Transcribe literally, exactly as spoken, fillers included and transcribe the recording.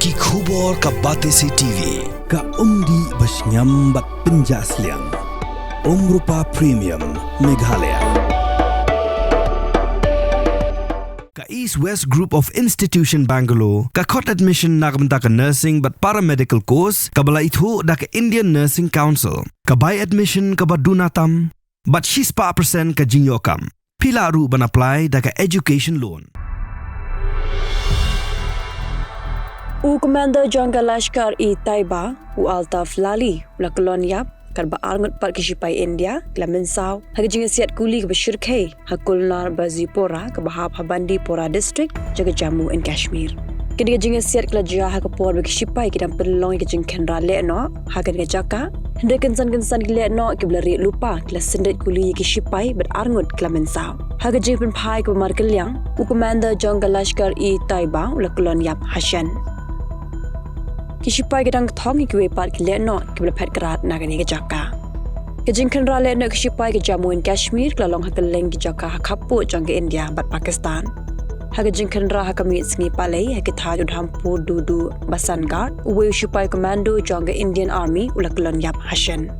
Ki khubor ka Batesi T V, ka umdih ba shngiam bad pynjah sliang. Umrupa Premium, Meghalaya. Ka East West Group of Institution Bangalore, ka khot admission na ka bynta ka nursing bad paramedical course, kaba la ithuh da ka Indian Nursing Council, ka bai admission kaba duna tam, bad shispah percent ka jingïoh kam. Phi lah ruh ban apply da ka education loan. U Commander jong ka Lashkar-e-Taiba, u Altaf Lali, u la kyllon ïap, katba arngut pat ki shipai India ki la mynsaw ha ka jingïasiat kuli kaba shyrkhei ha Kulnar Bazipora, kaba hap ha Bandipora District jong ka Jammu and Kashmir. Kane ka jingïasiat ka la jia ha ka por ba ki shipai ki dang pynlong ïa ka jingkhynra lehnoh ha kane ka jaka, hynrei kynsan kynsan ki lehnoh kiba la rieh lypa ki la syndet kuli ïa ki shipai bad arngut ki la mynsaw. Ha ka jingpynphai kaba markylliang, u Commander jong ka Lashkar-e-Taiba u la kyllon ïap ha shen. Ki shipai ki dang kthong ïa kiwei pat ki lehnoh kiba la phet krad na kane ka jaka. Ka jingkhynra lehnoh ki shipai ka Jammu and Kashmir ka la long ha kylleng ki jaka ha khappud jong ka India bad Pakistan. Ha ka jingkhynra ha ka miet sngi Palei ha ki thaiñ Udhampur Dudu Basangarh, uwei u shipai commando jong ka Indian Army u la kyllon ïap ha shen.